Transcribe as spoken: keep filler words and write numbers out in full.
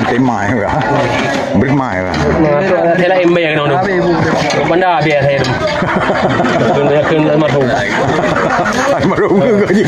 Tema ya. Beri mai lah. Saya lah embeng kena tu. Benda biasa itu. Benda kena almarhum. Almarhum ke kau je?